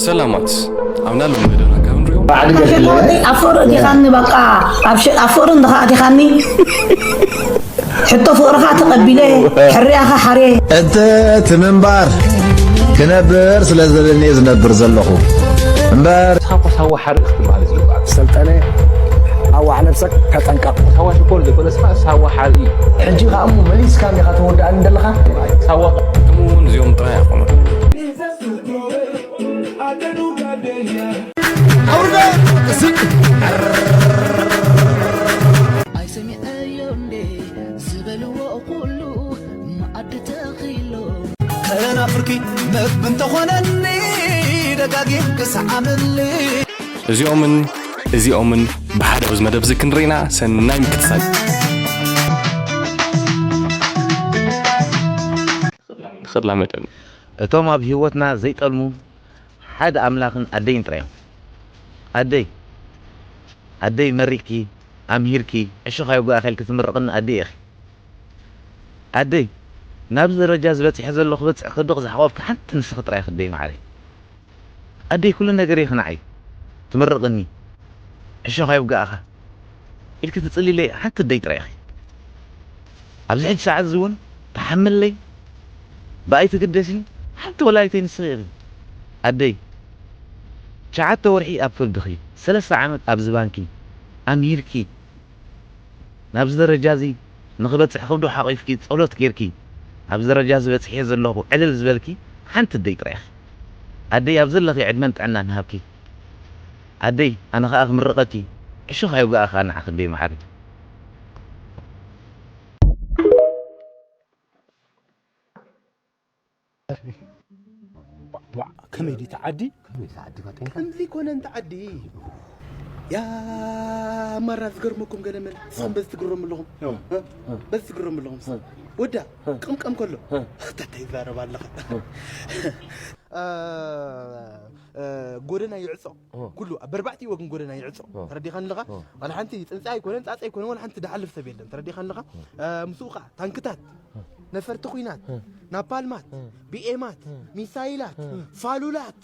ሰላማት ኣብና ሎም መደብና ካብ ንሪኦ ባዕዲ ገለ ኣፍቅር ዲኻኒ በቃ ኣብ ሽ- ኣፍቅር እንድኻ ዲኻኒ ሕቶ ፍቅርኻ ተቐቢለ ሕርያኻ ሓርየ እቲ እቲ ምንባር ክነብር ስለ ዘለኒ እየ ዝነብር ዘለኹ እምበር ንስኻ እኮ ሳዋ ሓርኢ ክትበሃል እዩ ዝግባእ። ሰልጠነ ኣዋዕ ነብሰክ ተጠንቀቕ። ሳዋ ሽኮር ዘይኮነስ ከዓ ሳዋ ሓርኢ እዩ። ሕጂ ከዓ እሞ መሊስካ እንዲኻ ተወድኣኒ ዘለኻ። ሳዋ ከምኡ እውን እዚኦም ጥራይ ኣይኮኑን። ኣይሰሚዐዮ እንዴ ዝበልዎ ኩሉ መኣዲ ተኺሎ። ከናፍርኪ መግቢ እንተኾነኒ ደጋጊም ክሰዓመኒ። እዚኦምን እዚኦምን ብሓደ ኣብዚ መደብ እዚ ክንርኢና ሰናይ ምክትታል። ንኽላመደኒ። እቶም ኣብ ህይወትና ዘይጠልሙ ሓደ ኣምላኽን ኣደይን ጥራይ እዮም። ኣደይ ኣደይ መሪቕኪ ኣምሂርኪ ዕሾኽ ኣይውጋእኺ ኢልኪ ትምርቕኒ ኣደይ ኢኺ። ኣደይ ናብዚ ደረጃ ዝበፂሐ ዘሎ ክበፅሕ ክድቕ ዝሓቆፍኪ ሓንቲ ንስኺ ጥራይ ኢኺ ኣደይ መዓረይ። ኣደይ ኩሉ ነገረይ ክናዓይ ትምርቕኒ ዕሾኽ ኣይውጋእኻ ኢልኪ ትፅልይለይ ሓንቲ ኣደይ ጥራይ ኢኺ። ኣብዚ ሕጂ ሰዓት እዚ እውን ትሓምለይ ብኣይ ትግደሲ ሓንቲ ወላዲተይ ንስኺ ኢኺ ኣደይ። ትሽዓተ ወርሒ ኣብ ከብድኺ ሰለስተ ዓመት ኣብዚ ባንኪ ኣምሂርኪ ናብዚ ደረጃ እዚ ንኽበፅሕ ከብዱ ሓቒፍኪ ፀሎት ጌርኪ ኣብዚ ደረጃ እዚ በፂሐ ዘለኹ ዕልል ዝበልኪ ሓንቲ ኣደይ ጥራይ ኢኺ ኣደይ ኣብ ዘለኺ ዕድመን ጥዕናን ይሃብኪ ኣደይ ኣነ ኸዓ ክምርቐኪ ዕሾኽ ኣይውጋእኻ ንዓኺ ኣደይ መሓሪ። ዋዕ ከመይ ድዩ እቲ ዓዲ? ከመይ እቲ ዓዲ ባጤንካ? ከምዚ ኮነ እንተ ዓዲ። ያ ማራ ዝገርመኩም ገለ መለ ንስኹም በዚ ትግረሙ ኣለኹም። እ? በዚ ትግረሙ ኣለኹም። ወዳ ቅምቀም ከሎ ታታ ይዛረብ ኣለኻ። እ፣ እ፣ ጎደና ይዕጾ ኩሉ ኣብ በርባዕቲ ወግን ጎደና ይዕጾ ተረዲኻን ኣለኻ። ዋላ ሓንቲ ጽንጻ ኣይኮነን ጻጻ ኣይኮነን ዋላ ሓንቲ ድሓልፍ ሰብ የለን ተረዲኻን ኣለኻ። እ፣ ምስኡ ኸዓ ታንክታት ነፈርቲ ኲናት ናፓልማት ቢኤማት ሚሳይላት ፋሉላት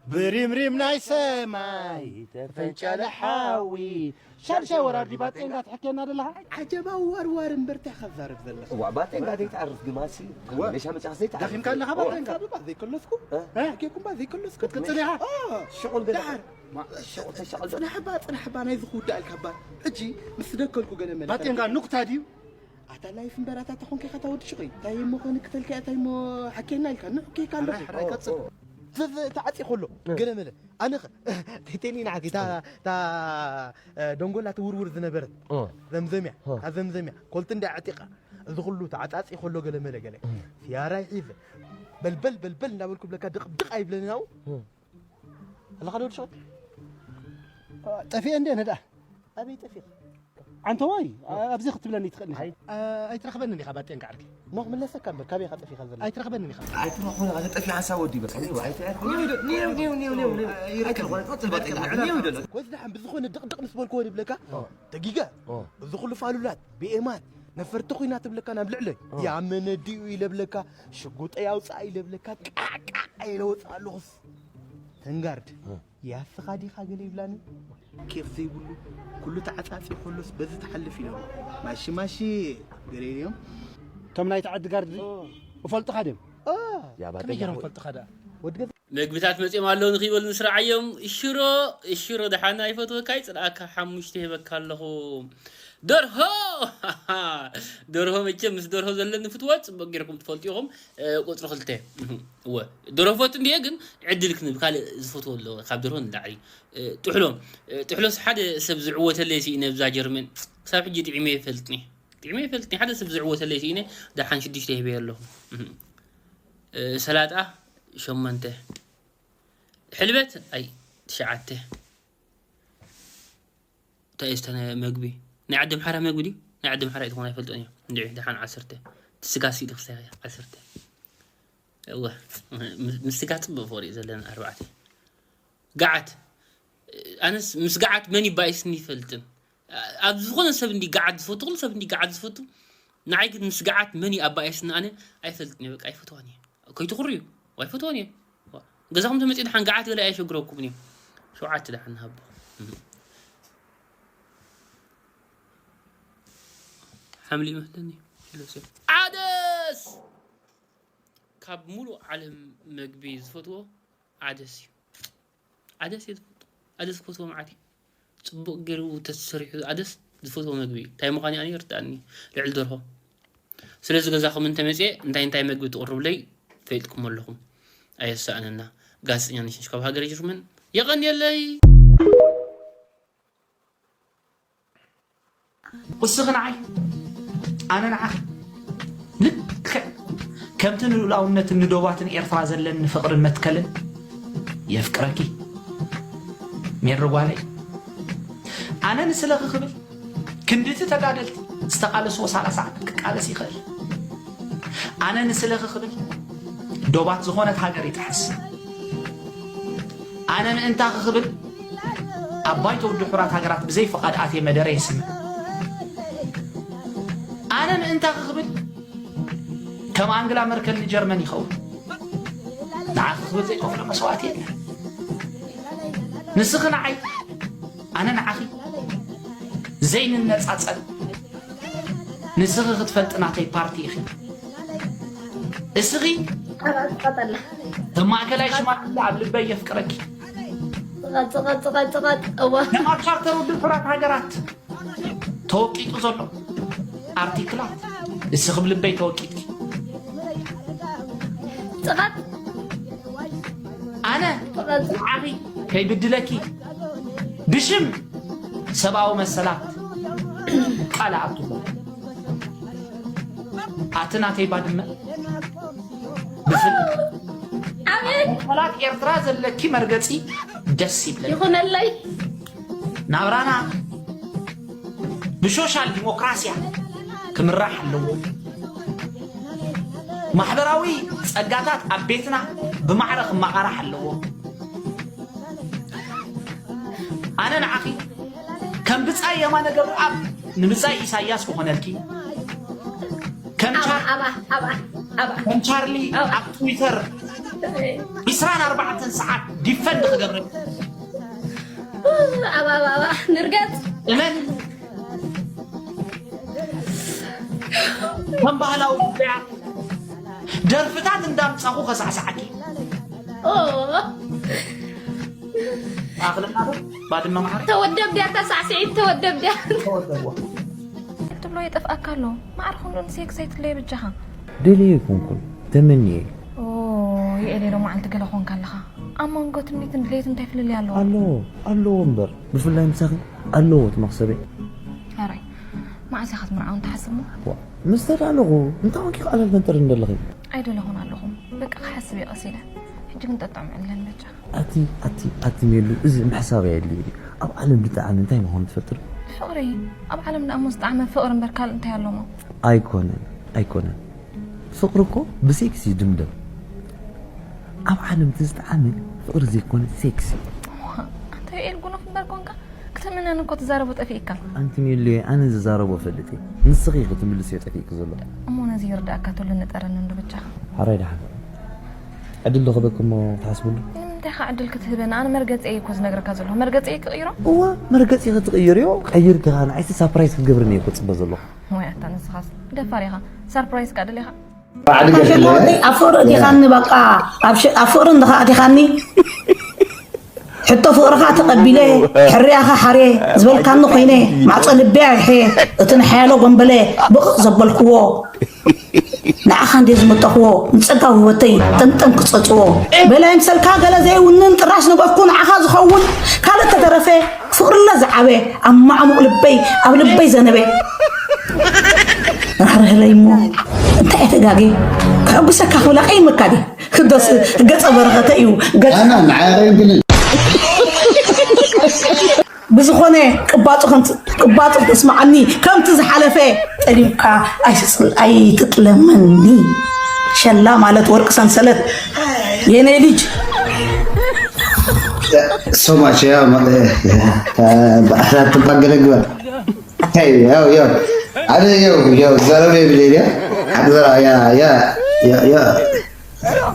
ብሪምሪም ናይ ሰማይ ተፈንጨለ ሓዊ ሻድሻይ ወራር ዲባ ጤንጋ ትሕኬና ደለኻ። ዓጀባ ዋርዋር እምበር እንታይ ኸዛርብ ዘለኻ። እዋ ባጤንጋ ዘይትዓርፍ ግማሲ ሜሻ መጫኽ ዘይትዓርፍ ዳኺምካ ኣለኻ ባጤንጋ። ባ ዘይከለስኩ እ? ሓኪኩም ባ ዘይከለስኩ ክትቅጽል ኢኻ። እ፣ ሽቁል ገዛ ደሓር። ሽቁል ተሸቁል ገዛ። ጽናሕባ ጽናሕባ ናይ ዝኽውዳእ ኢልካ ባ ሕጂ ምስ ደከልኩ ገለ መለ ባጤንጋ ኑክታ ድዩ? ኣታ ላይፍ እምበር ኣታ ተኾንካ ኢኻ ታወዲ ሽቑይ እንታይ እሞ ከንክተልካ እንታይ እሞ ሓኬና ኢልካ ንሕኬካ ኣለኹ። ሕራይ ቀጽል። ተዓጺ ከሎ ገለ መለ ኣነ ኸ ቴኒ ንዓኪ እታ እታ ደንጎላ ትውርውር ዝነበረት ዘምዘምያ እታ ዘምዘምያ ኮልቲ እንዳ ኣዕጢቓ እዚ ኩሉ ተዓጻጺ ከሎ ገለ መለ ገለ ሲያራይ ሒዘ በልበል በልበል እንዳበልኩ ብለካ ድቕድቕ ኣይብለንን ኣብኡ ኣለኻ ዶ ድሽቕ ጠፊአ እንደ ነዳ ኣበይ ጠፊኻ ኣንተ ወይ ኣብዚ ክትብለኒ ትኽእል ኢኻ ኣይትረኽበንን ኢኻ ባጤንካ ዓርኪ ኖኽ ምለሰካ እምበር ካበይ ኢኻ ጠፊኻ ዘሎ ኣይትረኽበንን ኢኻ ኣይትረኽበን ኣነ ጠፊ ሓንሳብ ወዲ በቃ ኒው ኣይትረኽበን ኒው ዶ ኒው ኒው ኒው ኒው ኒው ይረክብ ወላ ቀጽል ባጤንካ ኒው ዶ ወይስ ደሓን ብዝኾነ ድቕድቕ ምስ በልክዎ ንብለካ ተጊገ እዚ ኩሉ ፋሉላት ቢኤማት ነፈርቲ ኹና ትብለካ ናብ ልዕለይ ያመነዲኡ ኢለ ብለካ ሽጉጠይ ኣውፅኣ ኢለ ብለካ ቃዕቃዕ ኢለ ወፅእ ኣለኹስ ተንጋርድ ያስኻ ዲኻ ገለ ይብላኒ ኬፍ ዘይብሉ ኩሉ ተዓፃፂ ከሎስ በዚ ትሓልፍ ኢሎም ማሺ ማሺ ገለ ኢሎም እቶም ናይቲ ዓዲ ጋርድ እፈልጥኻ ድዮም ከመይ ገይሮም ፈልጥኻ ደኣ ወዲ ገዛ መግብታት መፅኦም ኣለዉ ንኽይበሉ ንስርዓዮም ሽሮ ሽሮ ደሓን ኣይፈትወካ ይፅልኣካ ሓሙሽተ ይህበካ ኣለኹ ደርሆ ደርሆ መቸም ምስ ደርሆ ዘለኒ ፍትወት ፅቡቅ ጌርኩም ትፈልጡ ኢኹም ቁፅሪ ክልተ እወ ደርሆ ፈቱ እንድየ ግን ዕድል ክንብ ካልእ ዝፈትዎ ኣሎ ካብ ደርሆ ንላዕሊ ጥሕሎ ጥሕሎስ ሓደ ሰብ ዝዕወተለይ ስኢነ ብዛ ጀርመን ክሳብ ሕጂ ጥዒመ ይፈልጥኒ ጥዒመ ይፈልጥኒ ሓደ ሰብ ዝዕወተለይ ስኢነ ደሓን ሽዱሽተ ሂበዮ ኣለኹ ሰላጣ ሸሞንተ ሕልበት ኣይ ትሽዓተ እንታይ እዩ ዝተነ መግቢ ናይ ዓዲ ኣምሓራ መግቢ ድዩ ናይ ዓዲ ኣምሓራ እዩ ዝኾነ ኣይፈልጦን እዮም እንድዒ ደሓን ዓሰርተ እቲ ስጋ ስኢሉ ክሳይ ዓሰርተ እወ ምስ ስጋ ፅቡቅ ፍቅሪ እዩ ዘለና ኣርባዕተ ገዓት ኣነስ ምስ ገዓት መን ይባኢስኒ ይፈልጥን ኣብ ዝኾነ ሰብ እንዲ ገዓት ዝፈቱ ኩሉ ሰብ እንዲ ገዓት ዝፈቱ ንዓይ ግን ምስ ገዓት መን ይኣባየስኒ ኣነ ኣይፈልጥን እየ በቃ ኣይፈትዋን እየ ከይትኹርዩ ኣይፈትዋን እየ ገዛኹም ተመጺኡ ደሓን ገዓት ገለ ኣየሸግረኩምን እዩ። ሸውዓተ ደሓን ንሃቦ። ሓምሊ ይመስለኒ። ዓደስ! ካብ ሙሉእ ዓለም መግቢ ዝፈትዎ ዓደስ እዩ። ዓደስ እየ ዝፈቱ። ዓደስ ክፈትዎ መዓት እዩ። ጽቡቕ ገይሩ ተሰሪሑ ዓደስ ዝፈትዎ መግቢ እዩ። እንታይ ምዃኑ ኣነ ይርድኣኒ። ልዕሊ ደርሆ። ስለዚ ገዛኹም እንተመጽየ እንታይ እንታይ መግቢ ትቕርብለይ ፈሊጥኩም ኣለኹም። ኣየሳእነና። ጋዜጠኛ ነሽንሽ ካብ ሃገረ ጀርመን። የቐንየለይ። እስኺ ንዓይ፣ ኣነ ንዓኺ፣ ልክዕ ከምቲ ንልኡላውነትን ንዶባትን ኤርትራ ዘለኒ ፍቕርን መትከልን፣ የፍቅረኪ ሜሪ ጓለይ። ኣነ ንስለኺ ክብል ክንድቲ ተጋደልቲ ዝተቓለስዎ ሰላሳ ዓመት ክቃለስ ይኽእል። ኣነ ንስለኺ ክብል ዶባት ዝኾነት ሃገር ይጥሕስ። ኣነ ምእንታኺ ክብል ኣብ ባይቶ ውድብ ሕቡራት ሃገራት ብዘይ ፍቓድ ኣትየ መደረ የስምዕ። ኣነ ምእንታኺ ክብል ከም ኣንግላ መርከል ንጀርመን ይኸውን። ንዓኺ ክብል ዘይከፍሎ መስዋእቲ የለን። ንስኺ ንዓይ፣ ኣነ ንዓኺ ዘይንነጻጸል። ንስኺ ክትፈልጢ ናተይ ፓርቲ ኢኺ። እስኺ ኣባል ትቐጠላ። ከም ማእከላይ ሽማግለ ኣብ ልበይ የፍቅረኪ። ጽቐት፣ ጽቐት፣ ጽቐት፣ ጽቐት። እዋ። ኣብ ቻርተር ውድብ ሕቡራት ሃገራት ተወቂጡ ዘሎ ኣርቲክላት እስኺ ብልበይ ተወቂጥኪ። ጽቐት። ኣነ ጽቐት። ንዓኺ ከይብድለኪ ብሽም ሰብኣዊ መሰላት ቃል ኣኣቱ። ኣቲ ናተይ ባድመ ብፍል ኣሜን። መሰላት ኤርትራ ዘለኪ መርገጺ ደስ ይብለኒ። ይኹነለይ። ናብራና ብሶሻል ዲሞክራሲያ ክምራሕ ኣለዎ። ማሕበራዊ ጸጋታት ኣብ ቤትና ብማዕረ ክመቓራሕ ኣለዎ። ኣነ ንዓኺ ከም ብጻይ የማነ ገብረኣብ ንብጻይ ኢሳያስ ክኾነልኪ፣ ከም ኣባ፣ ቻር-፣ ኣባ፣ ኣባ፣ ኣባ። ከም ቻርሊ ኣባ። ኣብ ትዊተር ዒስራን ኣርባዕተን ሰዓት ዲፈንድ ክገብረልኪ። ኣባ፣ ኣባ፣ ኣባ፣ ንርገጽ። እመን። ከም ባህላዊ ጉዳያት ደርፍታት እንዳምጻኹ ከሳዕሳዓኪ። ኦ። ማእኸል እናበል ባድመ ማዕረ። ተወደብ ድያ እታ ሳዕስዒት፣ ተወደብ ድያ? ተወደብዋ። ትብሎ የጠፍኣካ ኣሎ። ማዕረ ክንዶ ንሴክስ ኣይትለየ በጃኻ። ደልየ ኣይኮንኩን፣ ተመንየ። ኦ፣ የኤሌ ሎማዓንቲ ገለ ኾንካ ኣለኻ። ኣብ መንጎ ትምኒትን ድሌትን እንታይ ፍልልይ ኣለዎ? ኣለዎ፣ ኣለዎ እምበር። ብፍላይ ምሳኺ ኣለዎ እቲ መኽሰበይ። ሕራይ፣ መዓስ ኢኻ ክትምርዓውን ትሓስብ እሞ? ዋ፣ ምስ ተዳለኹ፣ እንታይ ኮንኪ ቃላት ፈንጠር እንደለኺ? ኣይደለኹን ኣለኹ። በቃ ክሓስብ እየ ቀስ ኢለ። ሕጂ ግን ጠጥዕም ዕለን በጃ። ኣቲ፣ ኣቲ፣ ኣቲ ሜሉ፣ እዚ ምሕሳብ ኣየድልዮ ድዩ? ኣብ ዓለም ብጣዕሚ እንታይ ምዃኑ ትፈልጢ ዶ? ፍቕሪ። ኣብ ዓለም ደኣ እሞ ዝጠዓመ ፍቕሪ እምበር ካልእ እንታይ ኣሎ እሞ? ኣይኮነን፣ ኣይኮነን። ፍቕሪ እኮ ብሴክስ እዩ ድምደም። ኣብ ዓለም እቲ ዝጠዓመ ፍቕሪ ዘይኮነ ሴክስ እዩ። ኣንታ ዮኤል ጉኑፍ እምበር ኮንካ፣ ክትምነን እኮ ትዛረቦ ጠፊእካ። ኣንቲ ሜሉየ፣ ኣነ ዝዛረቦ ፈልጥ እየ። ንስኺ ኢኺ ትምልስዮ ጠፊእኪ ዘሎ። እሞ ነዚ ይርዳእካ ተሎ ንጠረኒ እንዶ በጃኻ። ሓራይ ደሓን። ዕድል ዶ ክህበኪ እሞ ትሓስብሉ? ንምንታይ ኢኻ ዕድል ክትህበኒ? ኣነ መርገጺ እየ እኮ ዝነግረካ ዘለኹ። መርገጺ እየ ክቕይሮ? እዋ፣ መርገጺ ክትቕይርዮ፣ ቀይርኪ ኸኣ ንዓይሲ ሳፕራይዝ ክትገብርኒ እየ እኮ ዝጽበ ዘለኹ። ወይ ኣታ ንስኻስ ደፋር ኢኻ። ሳርፕራይዝ ከኣ ደሊኻ? ባዕዲ ገጽ ኣታ ሸማወተይ፣ ኣብ ፍቕሪ ኣቲኻኒ፣ በቃ፣ ኣብ ሽ-፣ ኣብ ፍቕሪ እንድኻ ኣቲኻኒ፣ ሕቶ ፍቕርኻ ተቐቢለ፣ ሕርያኻ ሓርየ ዝበልካኒ ኮይነ፣ ማዕጾ ልበይ ኣይሐ፣ እቲ ንሓያሎ ጎንበለ ብቕቕ ዘበልክዎ፣ ንዓኻ እንድየ ዝመጠኽዎ፣ ንጸጋ ህይወተይ ጠምጠም ክጸጽዎ። በላይ ምሰልካ ገለ ዘይውንን፣ ጥራሽ ንገፍኩ ንዓኻ ዝኸውን፣ ካልእ ተተረፈ፣ ፍቕርለ ዝዓበ፣ ኣብ ማዕሙቕ ልበይ፣ ኣብ ልበይ ዘነበ። ራህርህለይ እሞ፣ እንታይ እየ ተጋግየ? ከሐጉሰካ ክብላ ቀይመካ ድየ? ክደስ ገጸ በረኸተ እዩ። ገጸ ኣና ንዓያ ግን ብዝኾነ ቅባጹ ከምቲ፣ ቅባጹ ክትስምዓኒ ከምቲ ዝሓለፈ ጠሊምካ ኣይትጽል-፣ ኣይትጥለመኒ። ሸላ ማለት ወርቂ ሰንሰለት የኔ ልጅ። So much, yeah, ma-, eh, eh, eh, eh, eh, Hey, yo, yo. Ada, yo, yo, zara me bile, ya. Ada zara, ya, ya, ya, ya.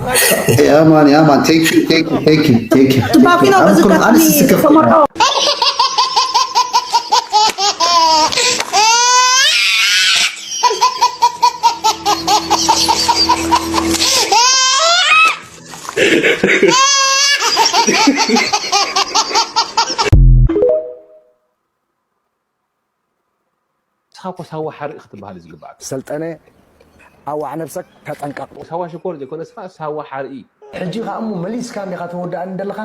Yeah, man, yeah, man. Thank you, thank you, thank you, thank you. Thank you. Bakina I'm was a com- I'm company. sick of Someone else. ንስኻ እኮ ሳዋ ሓርኢ ክትበሃል እዩ ዝግባኣካ። ሰልጠነ ኣዋዕ ነብሰክ ተጠንቀቕ። ሳዋ ሽኮር ዘይኮነ ስኻ ሳዋ ሓርኢ። ሕጂ ከኣ እሞ መሊስካ እንዲኻ ተወዳእኒ ዘለኻ።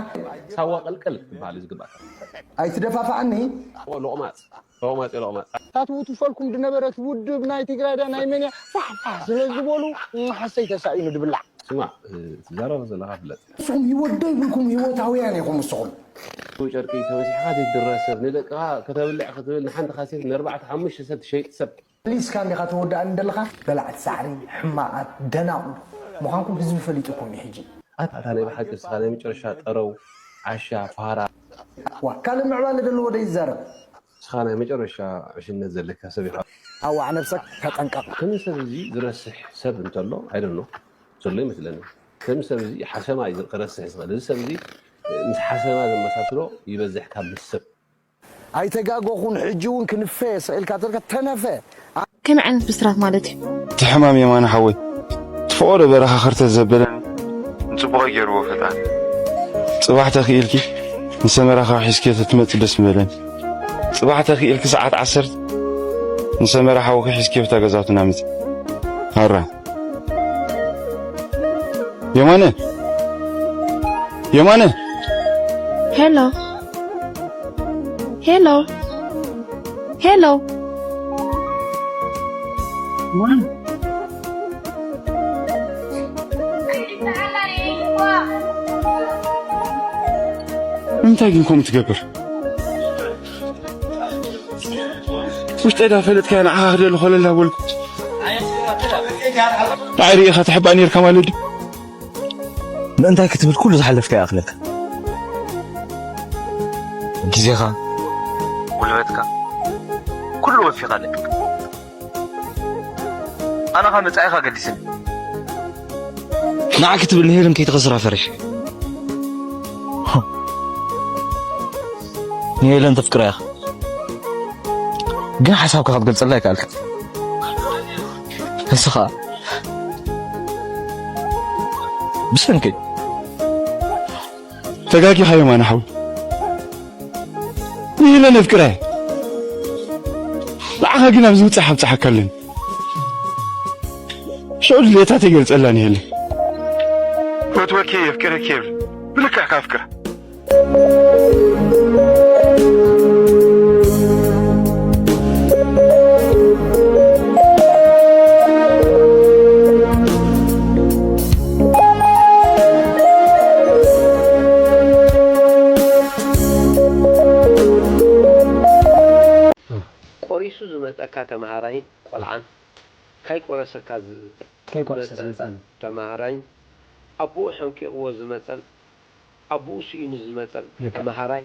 ሳዋ ቀልቀል ክትበሃል እዩ ዝግባኣካ። ኣይትደፋፍኣኒ። ሎቕማፅ ሎቕማፅ ሎቕማፅ። ታትውቱ ፈልኩም ድነበረት ውድብ ናይ ትግራይ ዳ ናይ መን እያ ፋሕፋሕ ስለ ዝበሉ ሓሰይ ተሳኢኑ ድብላዕ። ስማዕ ትዛረቦ ዘለኻ ፍለጥ። ንስኹም ህይወት ዶ ይብልኩም ህይወታውያን ኢኹም ንስኹም። ጨርቂ ተመሲሕካ ዘይትድረስ ሰብ ንደቅኻ ከተብልዕ ክትብል ንሓንቲ ካሴት ንኣርባዕተ ሓሙሽተ ሰብ ትሸይጥ ሰብ። ሊስካ እንዲኻ ተወዳእኒ ዘለኻ በላዕቲ ሳዕሪ ሕማቓት ደናቑ ምዃንኩም ህዝቢ ፈሊጡኩም እዩ ሕጂ። ኣታ ናይ ብሓቂ እስኻ ናይ መጨረሻ ጠረው ዓሻ ፋራ። ዋ ካልእ ምዕባለ ዘለዎ ዶ ይዛረብ። እስኻ ናይ መጨረሻ ዕሽነት ዘለካ ሰብ ኢኻ። ኣዋዕ ነብሰክ ተጠንቀቕ። ከም ሰብ እዚ ዝረስሕ ሰብ እንተሎ ኣይደኖ ዘሎ ይመስለኒ። ከም ሰብ እዚ ሓሰማ እዩ ክረስሕ ዝኽእል። እዚ ሰብ እዚ ምስ ሓሰማ ዘመሳስሎ ይበዝሕ ካብ ምስ ሰብ። ኣይተጋገኹን ሕጂ እውን ክንፈ ስቕ ኢልካ ተልካ ተነፈ። ከመይ ዓይነት ብስራት ማለት እዩ? እቲ ሕማም የማነ ሓወይ እቲ ፈቐዶ በረኻ ከርተት ዘበለኒ ንፅቡቐይ ገይርዎ ፈጣሪ። ፅባሕ ተኽኢልኪ ንሰመራ ካብ ሒዝኪዮ ተትመፂ ደስ ምበለኒ። ፅባሕ ተኽኢልኪ ሰዓት ዓሰርተ ንሰመራ ሓወኺ ሒዝኪዮ ብታ ገዛውትና ምፂ። ሃራ የማነ የማነ ሄሎ ሄሎ ሄሎ ንምንታይ ግን ከምኡ ትገብር? ውሽጠይ ዳ ፈለጥካዮ ንዓኻ ክደሊ ኮለል ዳበልኩ ንዓይ ርኢኻ ትሕባእ ነርካ ማለት ድዩ? ምእንታይ ክትብል ኩሉ ዝሓለፍካ ይኣኽለካ። ግዜኻ፣ ጉልበትካ፣ ኩሉ ወፊኻ ኣለካ። ኣነ ኸኣ መጻኢኻ ገዲስኒ። ንዓ ክትብል ንሄለን ከይትኸስራ ፈሪሐ። ንሄለን ተፍቅራ ኢኻ። ግን ሓሳብካ ክትገልጸላ ኣይከኣልካ። ንስኻ ብሰንከይ ተጋጊኻ የማነ ሓወይ። ንሄለን ኣፍቅረ ንዓኻ ግን ኣብዚ ምብጻሕ ኣብጽሓካ ኣለኒ። ሽዑ ድሌታተይ ገልጸላ ንሄለን። ፈትወኪ የፍቅረኪ የብል ብልክዕ ካፍቅር ቆሪሱ ዝመጸካ ተምሃራይን ቆልዓን ካይቆረሰካ ዝመጸ ተምሃራይን ኣቦኡ ሐንቂቕዎ ዝመጸን ኣቦኡ ስኢኑ ዝመጸን ተምሃራይ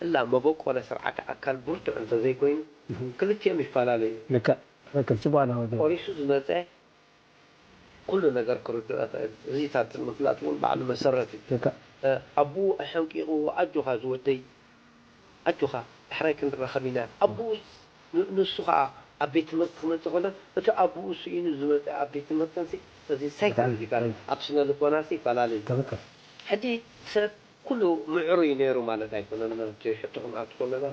እላ መበቆለ ስርዓተ ኣካል ብርቱዕ እንተዘይኮይኑ ክልቲኦም ይፈላለዩ። ቆሪሱ ዝመጸ ኩሉ ነገር ክርድኦ ይኽእል። እዚታት ምፍላጥ እውን ባዕሉ መሰረት እዩ። ኣቦኡ ኣሐንቂቕዎ ኣጆኻ ዝወደይ ኣጆኻ ዳሕራይ ክንራኸብ ኢና። ኣቦኡ ንሱ ኸዓ ኣብ ቤት ትምህርቲ ክመጽእ ከሎ እቲ ኣቦኡ ስኢኑ ዝመጸ ኣብ ቤት ትምህርቲ ንሲ እዚ ሳይኮሎጂካል ኣብ ስነ ልቦና ሲ ይፈላለ እዩ። ሕጂ ሰብ ኩሉ ምዕሩይ ነይሩ ማለት ኣይኮነን። ሕቶ ክንኣቱ ከለና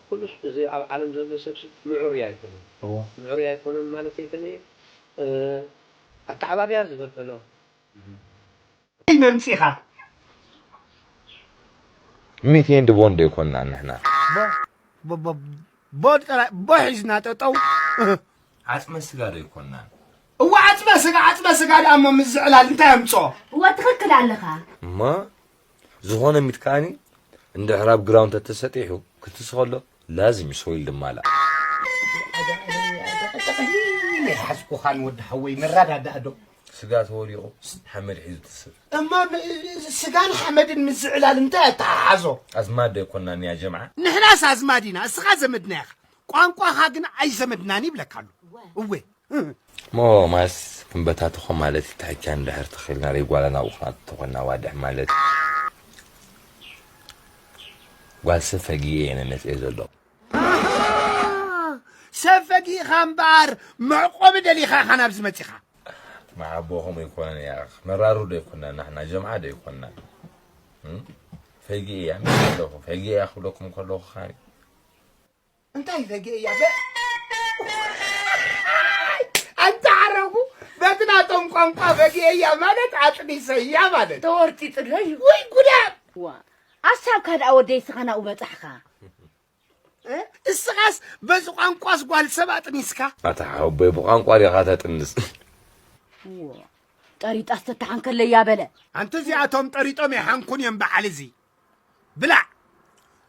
ኩሉ እዚ ኣብ ዓለም ዘሎ ሰብ ምዕሩይ ኣይኮነን። ምዕሩይ ኣይኮነን ማለት ኣይኮነ ኣተዓባብያ ዝበልበሎ መምፂኻ ሚት ኤንድ ቦንድ ኣይኮንናን ንሕና። ቦድ ጥራይ ቦ ሒዝና ጠጠው ዓፅመ ስጋ ዶ ኣይኮንናን? እዋ ዓፅመ ስጋ ዓፅመ ስጋ ደኣ እሞ ምስ ዝዕላል እንታይ ኣምፅኦ? እወ ትኽክል ኣለኻ። እማ ዝኾነ ሚት ከኣኒ እንድሕር ኣብ ግራውንድ ተተሰጢሑ ክትስኸሎ ላዝም እዩ ሶይል ድማላ። ሓዝኩኻን ወዲ ሓወይ ንረዳዳእ ዶ? ስጋ ተወዲቑ ሓመድ ሒዙ ትስብ። እሞ ስጋን ሓመድን ምስ ዝዕላል እንታይ ኣተሓሓዞ? ኣዝማድ ዶ ኣይኮንናን ያ ጀምዓ? ንሕናስ ኣዝማድ ኢና እስኻ ዘመድና ኢኻ። ቋንቋኻ ግን ኣይዘመድናን ይብለካ ኣሎ። እወ ሞማስ እምበታትኾ ማለት ይትሕቻ እንድሕር ተኺልና ሪጓላ ናብኡ ክንኣቱ ተኾንና ዋድሕ ማለት ጓል ሰብ ፈጊኤ እየ ነመፅኤ ዘሎ። ሰብ ፈጊእኻ እምበኣር መዕቆቢ ደሊኻ ኢኻ ናብዚ መፂኻ። መዓቦ ከምኡ ይኮነን እያ። መራሩ ዶ ይኮና ናሕና ጀምዓ ዶ ይኮና? እም? ፈጊኤ እያ ምስ ኣለኹ ፈጊኤ እያ ክብለኩም ከለኹ ካኒ እንታይ ፈጊኤ እያ? በ- ኣንተ ዓረጉ በቲ ናቶም ቋንቋ ፈጊኤ እያ ማለት ኣጥኒሰ እያ ማለት። ተወርቲጥለይ። ወይ ጉዳ። ዋ ኣሳብካ ደኣ ወደይ ስኻ ናብኡ በጻሕኻ። እ? እስኻስ በዚ ቋንቋስ ጓል ሰብ ኣጥኒስካ? ኣታ ሓወቦይ ብቋንቋ ዲኻ ተጥንስ? ጠሪጣስ ተተሓንከለያ በለ። ኣንቲ እዚኣቶም ጠሪጦም ይሓንኩን እዮም በዓል እዚ። ብላዕ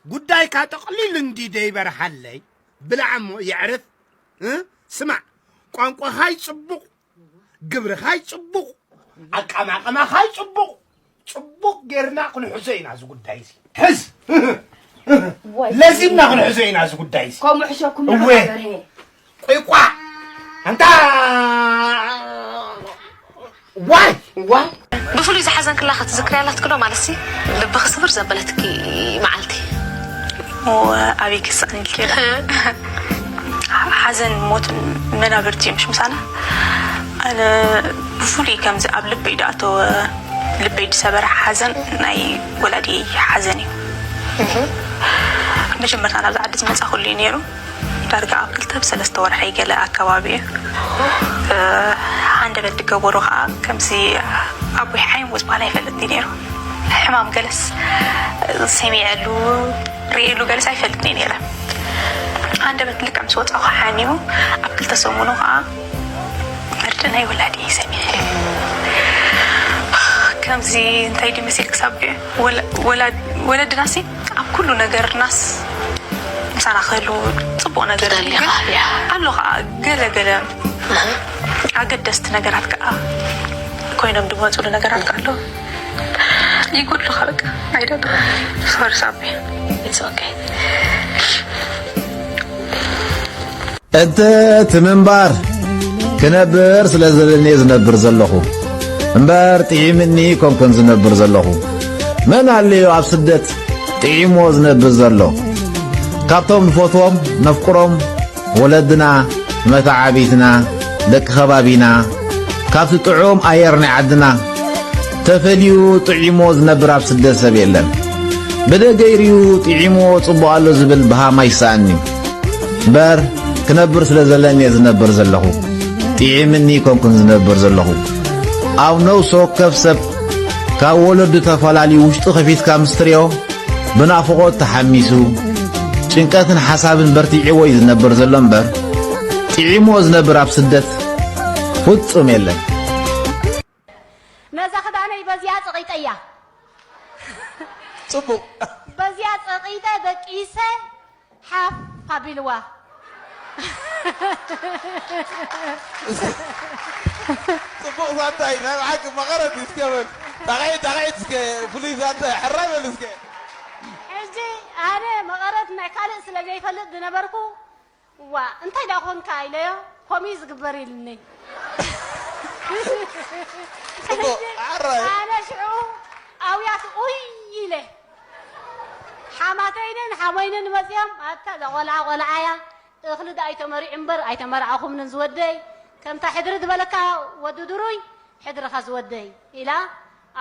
ጉዳይካ ጠቕሊሉ እንዲ ደይበርሃለይ። ብላዕ እሞ የዕርፍ። እ? ስማዕ ቋንቋኻይ ጽቡቕ፣ ግብርኻይ ጽቡቕ፣ ኣቃማቕማኻይ ጽቡቕ፣ ጽቡቕ ጌርና ክንሕዞ ኢና እዚ ጉዳይ እዚ። ሕዝ ለዚምና ክንሕዞ ኢና እዚ ጉዳይ እዚ። ከምኡ ሕሸኩም እወ። በርሄ። ቆይቋ ኣንታ ዋይ ዋይ ብፍሉይ ዝሓዘንክላ ክትዝክርያ ኣላትክዶ ማለትሲ ልብኺ ስብር ዘበለትኪ መዓልቲ እሞ ኣበይ ክስኣን ኢልኪ ሓዘን ሞትን መናብርቲ እዮም ምሽ ምሳና ኣነ ብፍሉይ ከምዚ ኣብ ልበይ ዝኣተወ ልበይ ዝሰበረ ሓዘን ናይ ወላዲ ሓዘን እዩ መጀመርታ ናብዚ ዓዲ ዝመፃ ኩሉ እዩ ነይሩ ዳርጋ ኣብ ክልተ ብሰለስተ ወርሒ ገለ ኣከባቢ እዩ። ሃንደበት ዝገበሩ ከዓ ከምዚ ኣቦይ ሓይም ዝበሃል ኣይፈልጥ እዩ ነይሩ። ሕማም ገለስ ሰሚዐሉ ርእየሉ ገለስ ኣይፈልጥን እየ ነይረ። ሃንደበት ልክዕ ምስ ወፃኹ ሓሚሙ ኣብ ክልተ ሰሙኑ ከዓ መርድእ ናይ ወላዲ ሰሚዐ። ከምዚ እንታይ ድዩ መሲል ክሳብ ወለድናሲ ኣብ ኩሉ ነገርናስ ምሳና ክህልው ፅቡቅ ነገር እዩ ግን ኣሎ ከዓ ገለ ገለ ኣገደስቲ ነገራት ከዓ ኮይኖም ዝመፅሉ ነገራት ከዓ ኣሎ ይጎድሉካ በቃ ኣይደለ ሶሪ ሳቢ it's okay እቲ እቲ ምንባር ክነብር ስለ ዘለኒ ዝነብር ዘለኹ እምበር ጥዒምኒ ኮንኩን ዝነብር ዘለኹ መን ኣለዮ ኣብ ስደት ጥዒሞ ዝነብር ዘሎ ካብቶም ንፈትዎም ነፍቅሮም ወለድና መተዓቢትና ደቂ ከባቢና ካብቲ ጥዑም ኣየር ናይ ዓድና ተፈልዩ ጥዒሞ ዝነብር ኣብ ስደት ሰብ የለን ብደገ ይርዩ ጥዒሞ ጽቡቕ ኣሎ ዝብል ብሃም ኣይሰኣንዩ እምበር ክነብር ስለ ዘለኒ እየ ዝነብር ዘለኹ። ጥዒምኒ ኮንኩን ዝነብር ዘለኹ። ኣብ ነውሲ ወከፍ ሰብ ካብ ወለዱ ተፈላልዩ ውሽጡ ከፊትካ ምስ ትሪኦ ብናፍቖት ተሓሚሱ ጭንቀትን ሓሳብን በርቲዕዎ እዩ ዝነብር ዘሎ እምበር ጥዒምዎ ዝነብር ኣብ ስደት ፍጹም የለን። ነዛ ክዳነይ በዚኣ ጸቒጠያ። ጽቡቕ። በዚኣ ጸቒጠ ደቂሰ ሓፍ ኣቢልዋ። ጽቡቕ ዛንታ እዩ። ናይ ብሓቂ መቐረት እዩ። እስከ በል። ጣቕዒት ጣቕዒት እስከ ፍሉይ ዛንታ እዩ። ሕራይ በል እስከ። ሕጂ ኣነ መቐረት ናይ ካልእ ስለ ዘይፈልጥ ዝነበርኩ እዋ እንታይ ደኣ ኾንካ ኢለዮ ከምኡ እዩ ዝግበር ኢሉኒ ኣነ ሽዑ ኣውያት ኡይ ኢለ ሓማተይንን ሓሞይንን መፅኦም ኣታ እዛ ቆልዓ ቆልዓ እያ እኽሊ ደኣ ኣይተመሪዑ እምበር ኣይተመርዓኹምንን ዝወደይ ከምታ ሕድሪ ዝበለካ ወዲ ድሩይ ሕድርኻ ዝወደይ ኢላ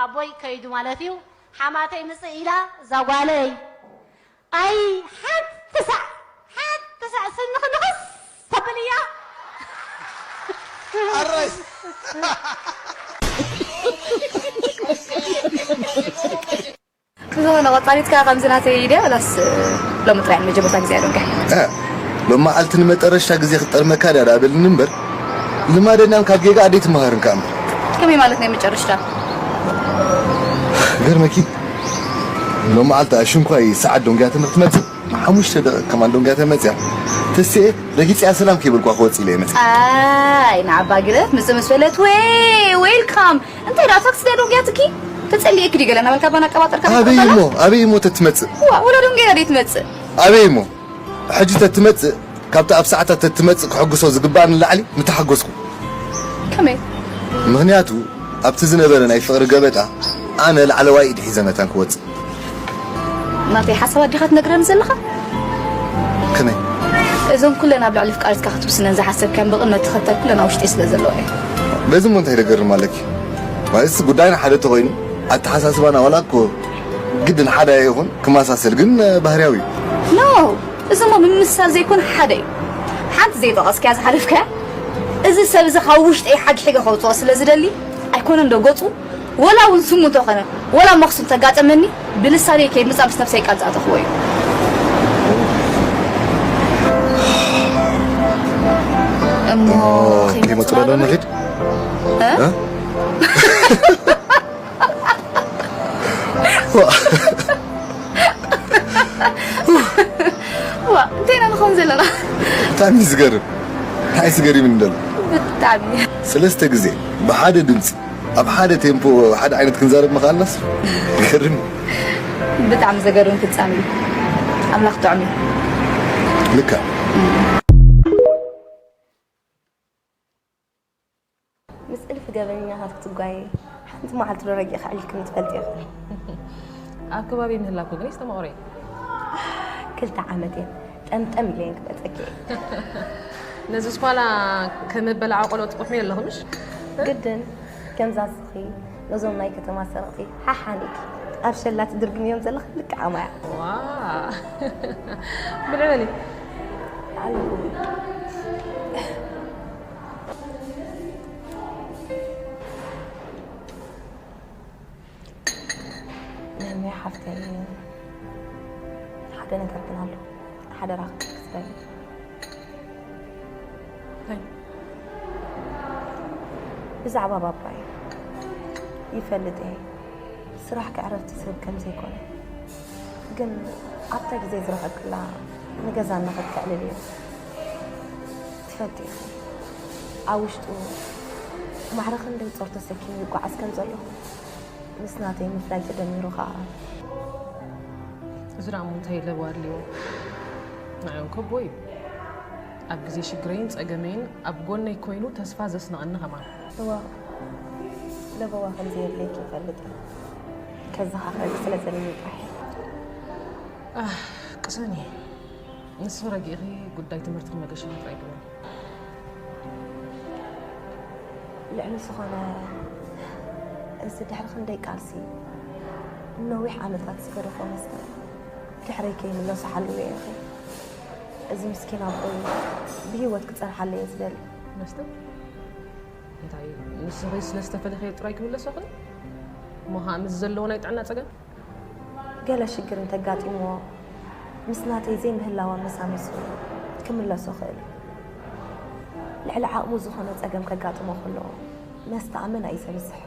ኣቦይ ከይዱ ማለት እዩ ሓማተይ ምፅእ ኢላ እዛ ጓለይ ኣይ ሓንቲ ሳዕ ሓንቲ ሳዕ ስኒ ክንኽስ ተብል እያ ኣራይ ብዝኾነ ቆፃሊትካ ከምዚ ናተይ ድያ ላስ ሎሚ ጥራይ ንመጀመርታ ግዜ ዶንካ ሎሚ መዓልቲ ንመጠረሽታ ግዜ ክጠርመካ ድያ ዳበልኒ እምበር ልማደኛም ካብ ጌጋ ኣደይ ትመሃርን ከኣ እምበር ከመይ ማለት ናይ መጨረሽታ ገርመኪ ሎም መዓልቲ ኣሽንኳይ ሰዓት ዶንግያ ትምህርቲ መፅእ ሓሙሽተ ደቂ ከማን ዶንግያ ተመፅያ ተስኤ ረጊፅያ ሰላም ከይበልኳ ክወፅ ኢለ መፅ ኣይ ንዓባ ግደፍ ምፅ ምስ በለት ወይ ዌልካም እንታይ ዳ ታክሲ ዳ ዶንግያ ትኪ ተፀሊኤኪ ዲ ገለ ናበልካ ባና ቀባጠርካ ኣበይ እሞ ኣበይ እሞ ተትመፅእ ዋ ወላ ዶንግያ ዳ ትመፅእ ኣበይ እሞ ሕጂ ተትመፅእ ካብቲ ኣብ ሰዓታት ተትመፅእ ክሕግሶ ዝግባእ ንላዕሊ ምተሓገዝኩ። ከመይ? ምኽንያቱ ኣብቲ ዝነበረ ናይ ፍቕሪ ገበጣ ኣነ ላዕለዋይ ኢድ ሒዘ መታን ክወጽእ። ናተይ ሓሳባት ዲኻ ትነግረኒ ዘለኻ? ከመይ? እዞም ኩለን ኣብ ልዕሊ ፍቃሪትካ ክትውስነን ዝሓሰብካን ብቕድመ ተኸተል ኩለን ኣብ ውሽጢ ስለ ዘለዋ እዩ። በዚ እሞ እንታይ ደገርም ኣለኪ? ማለትስ ጉዳይና ሓደ ተኾይኑ ኣተሓሳስባና ዋላ እኮ ግድን ሓደ ኣይኹን ክመሳሰል ግን ባህርያዊ እዩ። ኖ፣ እዚ እሞ ምምስሳል ዘይኮነ ሓደ እዩ። ሓንቲ ዘይጠቐስካያ ዝሓለፍካያ፣ እዚ ሰብ እዚ ካብ ውሽጠይ ሓግሒገ ከውፅኦ ስለ ዝደሊ ኣይኮነን ዶ ገፁ፣ ወላ እውን ስሙ እንተኾነ ወላ መኽሱም ተጋጠመኒ ብልሳነይ ከይምፃእ ምስ ነብሰይ ቃል ዝኣተኽዎ እዩ። እሞ ከይመፅእ ዶ ንኺድ? ዋ እንታይ ኢና ንኸውን ዘለና? ብጣዕሚ እዩ ዝገርም። እንታይ ዝገርም እንደሎ ብጣዕሚ ሰለስተ ግዜ ብሓደ ድምፂ ኣብ ሓደ ቴምፖ ሓደ ዓይነት ክንዛረብ ምኽኣልናስ ይገርም። ብጣዕሚ ዘገርም ፍጻሜ እዩ። ኣምላኽ ጥዑም እዩ። ልካ ምስ እልፊ ገበነኛታት ክትጓየ ሓንቲ መዓልቲ ዶ ረጊእካ ዕሊልክኒ ትፈልጢ ኢኺ? ኣብ ከባቢ ምህላኩ ግን ይስተማቕሮ እየ። ክልተ ዓመት እየን ጠምጠም ኢለ እየን ክበፀኪ እየ። ነዚ ስኳላ ከመበላዓ ቆሎ ትቑሕሚ ኣለኹ ምሽ? ግድን ከምዛ ስኺ ነዞም ናይ ከተማ ሰረቕቲ ሓሓኒኪ ኣብ ሸላ ትድርግምዮም ዘለኺ ልክዓ ማያ። ዋ ብልዕበሊ ኣለኹ። ነሚያ ሓፍተይ ሓደ ነገር ግን ኣሎ ሓደራ ክትበሊ እንታይ? ብዛዕባ ባባይ ይፈልጥ እየ ስራሕ ከዕረፍቲ ዝህብ ከም ዘይኮነ ግን ኣብታ ግዜ ዝረኸብክላ ንገዛና ክትክዕልል እየ ትፈልጢ ኢኺ ኣብ ውሽጡ ማዕረ ክንደይ ጾር ተሰኪሙ ይጓዓዝ ከም ዘሎ ምስ ናተይ ምፍላይ ተደሚሩ ኸዓ እዚ ደኣ እሞ እንታይ ለበዋ ኣድልይዎ? ንዓይ እውን ከቦ እዩ። ኣብ ግዜ ሽግረይን ጸገመይን ኣብ ጎነይ ኮይኑ ተስፋ ዘስነቐኒ ከማን። እዋ ለበዋ ከም ዘየድልየኪ ይፈልጥ እየ። ከዘኻኽረኪ ስለ ዘልኒ ጥራሕ እየ። ኣህ ቅሰኒ። ንሱ ረጊእኺ ጉዳይ ትምህርትኺ መገሻ ጥራይ ግበሪ። ልዕሊ ዝኾነ እዚ ድሕሪ ክንደይ ቃልሲ ነዊሕ ዓመታት ዝገደፎ መስተ ድሕረይ ከይምለሱ ሓልዎ ኢኺ። እዚ ምስኪን ኣቦይ ብህይወት ክጸንሓለይ እየ ዝደሊ። መስተ? እንታይ ንስኺ ስለ ዝተፈለኸዮ ጥራይ ክምለሶ ይኽእል? እሞ ኸኣ ምስ ዘለዎ ናይ ጥዕና ጸገም? ገለ ሽግር እንተጋጢምዎ ምስ ናተይ ዘይምህላዋ መሳሚሱ ክምለሶ ይኽእል እዩ። ልዕሊ ዓቕሙ ዝኾነ ጸገም ከጋጥሞ ከሎ መስተ ኣመና እዩ ዘብዝሕ።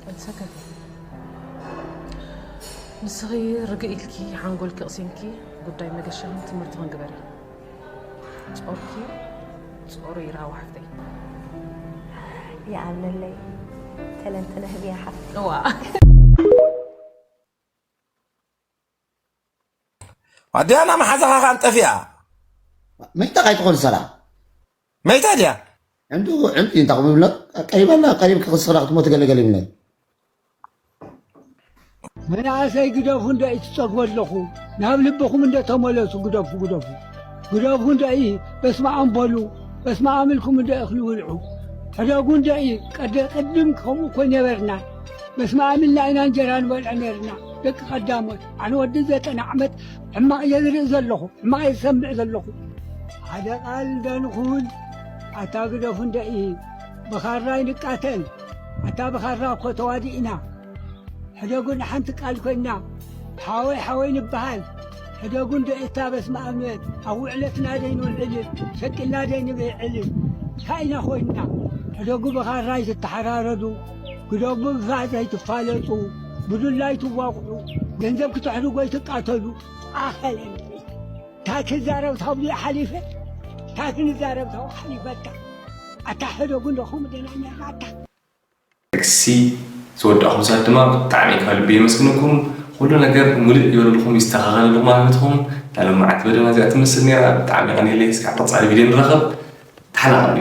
ኣይትሰከፊ። ንስኺ ርግእ ኢልኪ ሓንጎልኪ ኣቕሲንኪ ጉዳይ መገሻኽን ትምህርትኽን ግበሪ። ጾርኪ ጾሩ ይርሃው ሓፍተይ። ይኣምነለይ ተለንጥነ ህብያ ሓፍተይ። እዋ ኣዲያና መሓዛኻ ካን ጠፊኣ መይታ ካይትኾን ሰላ መይታ ድያ ዕንዱ ዕንዱ እንታይ ኹም ይብሎ ቀሪበና ቀሪብ ክኽስራ ክትሞት ገለገል ይብለ መናእሰይ ግደፉ እንዶ ትጸግቡ ኣለኹ ናብ ልብኹም እንዶ ተመለሱ ግደፉ ግደፉ ግደፉ እንዶ በስመ ኣም በሉ በስመ ኣም ኢልኩም እንዶ እኽሊ ብልዑ ሕደጉ እንዶ ቀደ ቅድም ከምኡ እኮ ነበርና በስመ ኣም ኢልና ኢና እንጀራ ንበልዕ ነርና ደቂ ቀዳሞት ኣነ ወዲ ዘጠና ዓመት ሕማቕ እየ ዝርኢ ዘለኹ ሕማቕ እየ ዝሰምዕ ዘለኹ ሓደ ቃል እንዶ ንኹን ኣታ ግደፉ እንዶ ብኻራ ይንቃተል ኣታ ብኻራ እኮ ተዋዲእና ሕደጉ ንሓንቲ ቃል ኮይና ሓወይ ሓወይ ንበሃል ሕደጉ እንዶ እታ በስመ ኣብ ኣብ ውዕለትና ደይንውዕል ሸቂልና ደይንብዕል እንታይ ኢና ኮይንና ሕደጉ ብኻራ ኣይትተሓራረዱ ግደጉ ብፋእ ዘይትፋለጡ ብዱላ ኣይትዋቕዑ ገንዘብ ክተሕድጉ ኣይትቃተሉ ኣኸለን እንታይ ክዛረብ ታብኡ ሓሊፈ እንታይ ክንዛረብ ታብኡ ሓሊፈታ ኣታ ሕደጉ እንዶ ከምኡ ደና ነርና ኣታ ሲ ዝወዳእኹም ሰባት ድማ ብጣዕሚ ካብ ልቢ የመስግነኩም። ኩሉ ነገር ሙልእ ይበለልኩም ይስተኻኸለልኩም ኣብ ህይወትኩም። እታ ሎማዓንቲ መደብና እዚኣ ትመስል ነይራ። ብጣዕሚ የቐንየለይ። እስካብ ቀፃሊ ቪድዮ ንራኸብ። ሓናቕ እዩ።